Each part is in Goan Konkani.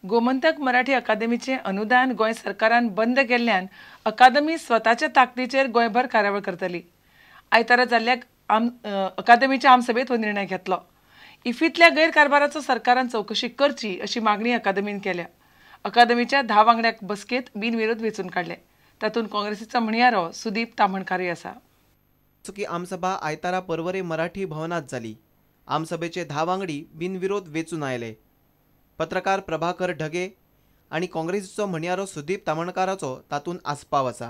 गोमंतक मराठी अकादमीचे अनुदान गोंय सरकारान बंद केल्ल्यान अकादमी स्वताच्या ताकदीचेर गोंयभर कार्यावळ करतली. आयतारा जाल्ल्या अकादमीच्या आमसभेत हो निर्णय घेतलो. इफींतल्या गैरकारभाराचो सरकारान चवकशी करची अशी मागणी अकादमीन केल्या. अकादमीच्या 10 वांगड्याक बसकेत बिनविरोध वेंचून काडले. तातूंत काँग्रेसीचो म्हणयारो सुदीप ताम्हणकारय आसा. चुकी आमसभा आयतारा पर्वरे मराठी भवनात जाली. आमसभेचे 10 वांगडी बिनविरोध वेंचून आयले. पत्रकार प्रभाकर ढगे आनी काँग्रेसीचो म्हणयारो सुदीप ताम्हणकाराचो तातूंत आस्पाव आसा.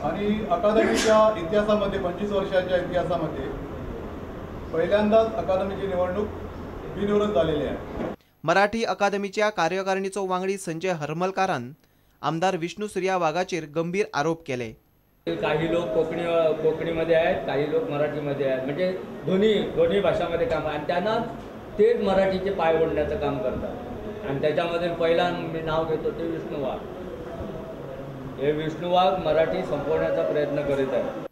आणि अकादमीच्या इतिहासामध्ये 25 वर्षाच्या इतिहासामध्ये पहिल्यांदाच अकादमीची निवडणूक बिनविरोध झालेली आहे. मराठी अकादमीच्या कार्यकारिणीचो वांगडी संजय हरमलकारान आमदार विष्णू सुर्या वाघाचेर गंभीर आरोप केले. काही लोक कोकणीमध्ये आहेत, काही लोक मराठीमध्ये आहेत, म्हणजे दोन्ही भाषांमध्ये काम आणि त्यांना तेच मराठीचे पाय ओढण्याचं काम करतात. आणि त्याच्यामध्ये पहिला मी नाव घेतो ते विष्णू वाघ. हे विष्णू वाघ मराठी संपवण्याचा प्रयत्न करीत आहे.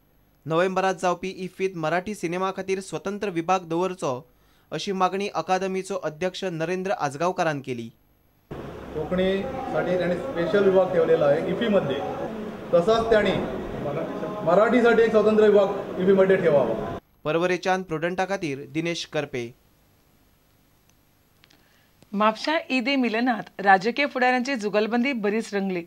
नोव्हेंबरात जावपी इफ्फीत मराठी सिनेमा खातीर स्वतंत्र विभाग दवरचो अशी मागणी अकादमीचो अध्यक्ष नरेंद्र आजगावकारान केली. कोकणीसाठी त्यांनी स्पेशल विभाग ठेवलेला आहे इफीमध्ये, तसाच त्यांनी मराठीसाठी एक स्वतंत्र विभाग इफीमध्ये ठेवावा. पर्वरेच्यान प्रुडंटा खातीर दिनेश करपे. म्हापशा ईद ए मिलनात राजकीय फुडाऱ्यांची जुगलबंदी बरीच रंगली.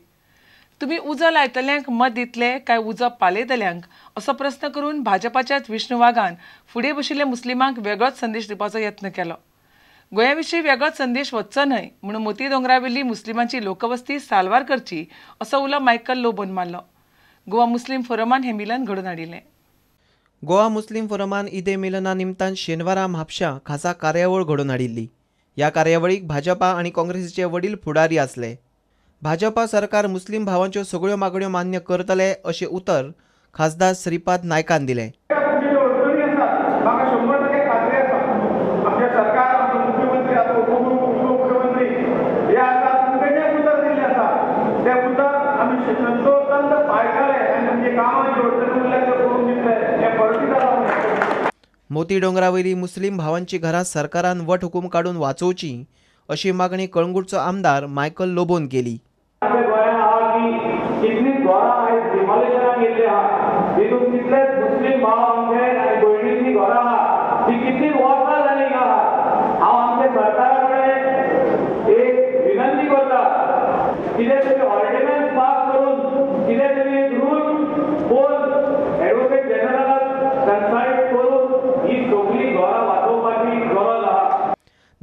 तुमी उजो लायतल्यांक मत दितले काय उजो पालयतल्यांक असो प्रस्न करून भाजपाच्याच विष्णू वाघान फुडें बशिल्ल्या मुस्लिमांक वेगळोच संदेश दिवपाचो यत्न केलो. गोंया विशीं वेगळोच संदेश वचचो न्हय म्हणून मोती दोंगरावेली मुस्लिमांची लोकवस्ती साल्वार करची असो उलो मायकल लोबोन मारलो. गोवा मुस्लिम फोरमान हें मिलन घडोवन हाडिल्लें. गोवा मुस्लिम फोरमान ईद ए मिलना निमतान शेनवारा म्हापशां खासा कार्यावळ घडोवन हाडिल्ली. ह्या कार्यावळीक भाजपा आनी काँग्रेसीचे वडील फुडारी आसले. भाजपा सरकार मुस्लिम भावांच्यो सगळ्यो मागण्यो मान्य करतले अशें उतर खासदार श्रीपाद नायकान दिलें. मोती डोंगरावयली मुस्लिम भावांची घरां सरकारान वट हुकूम काडून वाचोवची अशी मागणी कळंगूटचो आमदार मायकल लोबोन केली.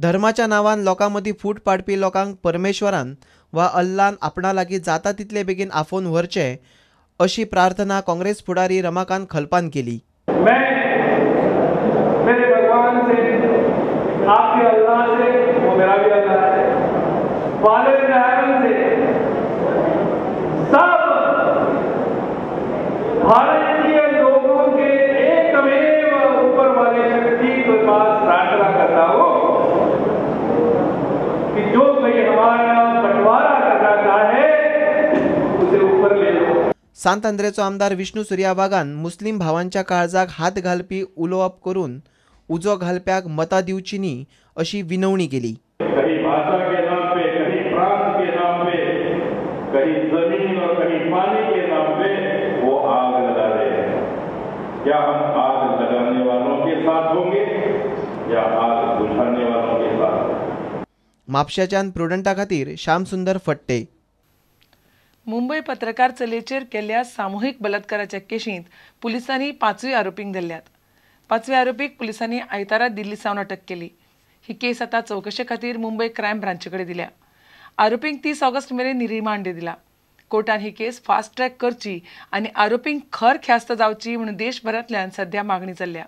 धर्माच्या नावान लोकां मदीं फूट पाडपी लोकांक परमेश्वरान वा अल्लान आपणा लागीं जाता तितले बेगीन आफोवन व्हरचे अशी प्रार्थना काँग्रेस फुडारी रमाकांत खलपान केली. मैं मेरे भगवान से, आपके अल्लाह से, वो मेरा भी अल्लाह है, फादर इन हेवन से, सब भारतीय लोगों के एकमेव ऊपर वाले शक्ति के पास प्रार्थना करता हूँ कि जो कोई हमारा बंटवारा करना चाहे उसे ऊपर ले लो. सांत आंद्रेचो आमदार विष्णू सुर्या वाघान मुस्लिम भावांच्या काळजाक हात घालपी उलोवप करून उजो घालप्याक मतां दिवची न्ही अशी विनवणी केली. कहीं भाषा के नाम पे, कहीं प्रांत के नाम पे, कहीं जमीन और कहीं पानी के नाम पे वो आग लगा रहे हैं. क्या हम आग लगाने वालों के साथ होंगे या आग बुझाने वालों के साथ? म्हापशाच्यान प्रुडंटा खातीर श्यामसुंदर फट्टे. मुंबय पत्रकार चलयेचेर केल्ल्या सामुहीक बलात्काराच्या केशींत पुलिसांनी 5 आरोपींक धरल्यात. 5व्या आरोपीक पुलिसांनी आयतारा दिल्ली सावन अटक केली. ही केस आतां चवकशे खातीर मुंबय क्रायम ब्रांचे कडेन दिल्या. आरोपींक 30 ऑगस्ट मेरेन रिमांड दिला. कोर्टान ही केस फास्ट ट्रॅक करची आनी आरोपींक खर ख्यास्त जावची म्हणून देशभरांतल्यान सध्या मागणी चल्ल्या.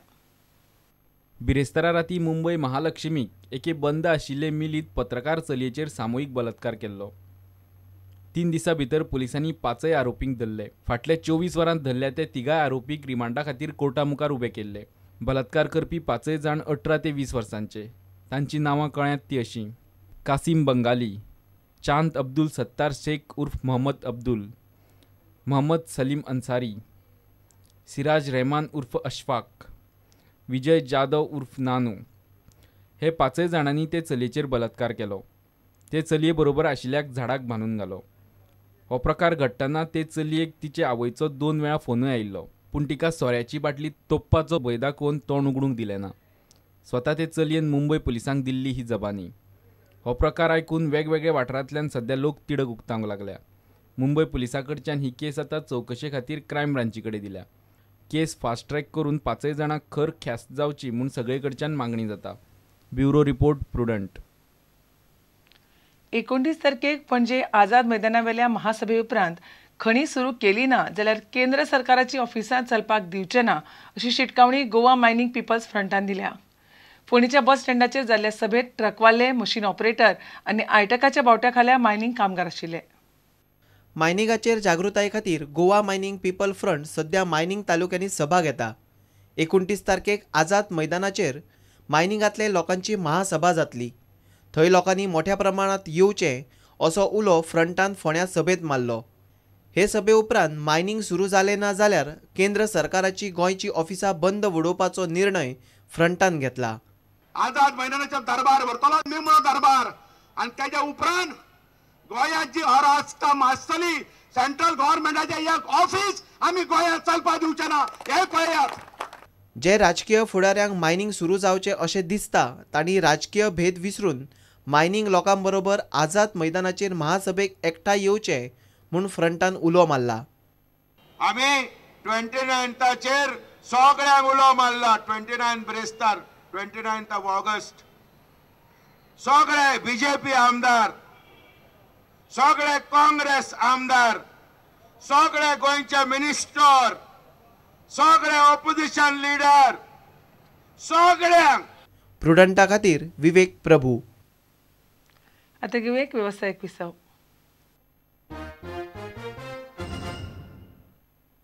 बिरेस्तारा राती मुंबय महालक्ष्मीक एके बंद आशिल्ले मिलीत पत्रकार चलयेचेर सामुहीक बलात्कार केल्लो. 3 दिसां भितर पुलिसांनी 5 आरोपींक धरले. फाटल्या 24 वरांत धरल्या ते 3 आरोपीक रिमांडा खातीर कोर्टा मुखार उबे केल्ले. बलात्कार करपी 5 जाण 18 ते 20 वर्सांचे. तांची नांवां कळ्ळ्यांत ती अशीं: कासिम बंगाली, चांद अब्दुल सत्तार शेख उर्फ मोहम्मद अब्दुल, मोहम्मद सलीम अन्सारी, सिराज रहमान उर्फ अशफाक, विजय जाधव उर्फ नानू. हे 5 जाणांनी ते चलयेचेर बलात्कार केलो. ते चलये बरोबर आशिल्ल्याक झाडाक बांदून घालो. हो प्रकार घडटना ते चलयेक तिचे आवयचो 2 वेळा फोनूय आयिल्लो, पूण तिका सोऱ्याची बाटली तोपपाचो भंय दाखोवन तोंड उगडूंक दिलें ना. स्वता ते चलयेन मुंबय पुलिसांक दिल्ली ही जबानी. हो प्रकार आयकून वेगवेगळ्या वाठारांतल्यान सध्या लोक तिडक उक्तावंक लागल्या. मुंबय पुलिसां कडच्यान ही केस आतां चवकशे खातीर क्रायम ब्रांची कडेन दिल्या. केस फास्ट ट्रॅक करून 5 जाणांक खर ख्यास्त जावची म्हूण सगळे कडच्यान मागणी जाता. Bureau report, Prudent. 29 तारखेक पणजे आझाद मैदानावेल्या महासभे उपरांत खणी सुरू केली ना जाल्यार केंद्र सरकाराची ऑफिसां चलपाक दिवचे ना अशी शिटकावणी गोवा मायनिंग पिपल्स फ्रंटान दिल्या. फोंडेच्या बस स्टँडाचेर जाल्ल्या सभेत ट्रकवाले, मशीन ऑपरेटर आनी आयटकाच्या बावट्या खाल्या मायनिंग कामगार आशिल्ले. मायनिंगाचेर जागृताये खातीर गोवा मायनिंग पीपल फ्रंट सध्या मायनिंग तालुक्यांनी सभा घेता. 29 तारखेक आझाद मैदानाचेर मायनिंगांतले लोकांची महासभा जातली. थंय लोकांनी मोठ्या प्रमाणात येवचें असो उलो फ्रंटान फोंड्या सभेंत मारलो. हे सभे उपरांत मायनिंग सुरू जालें ना जाल्यार केंद्र सरकाराची गोंयची ऑफिसां बंद उडोवपाचो निर्णय फ्रंटान घेतला. आझाद मैदानाचो दरबार भरतलो, निमणो दरबार, आनी तेच्या उपरांत गोंयांत जी अराजकता माजतली, सेंट्रल गव्हर्नमेंटाचें एक ऑफिस आमी गोंयांत चलपाक दिवचे ना हें पळयात. जे राजकीय फुडाऱ्यांक मायनिंग सुरू जावचें अशें दिसता तांणी राजकीय भेद विसरून मायनिंग लोकां बरोबर आझाद मैदानाचेर महासभेक एकठांय येवचें म्हूण फ्रंटान उलो मारला. आमी 29ताचेर सगळ्यांक उलो मारला. 29 ब्रेस्तार, 29 ऑगस्ट सगळे बीजेपी आमदार, सगळे काँग्रेस आमदार, सगळे गोंयचे मिनिस्टर, सगळे ऑपोजिशन लिडर, सगळ्यांक. प्रुडंटा खातीर विवेक प्रभू. आतां घेवया एक वेवसायीक विसव.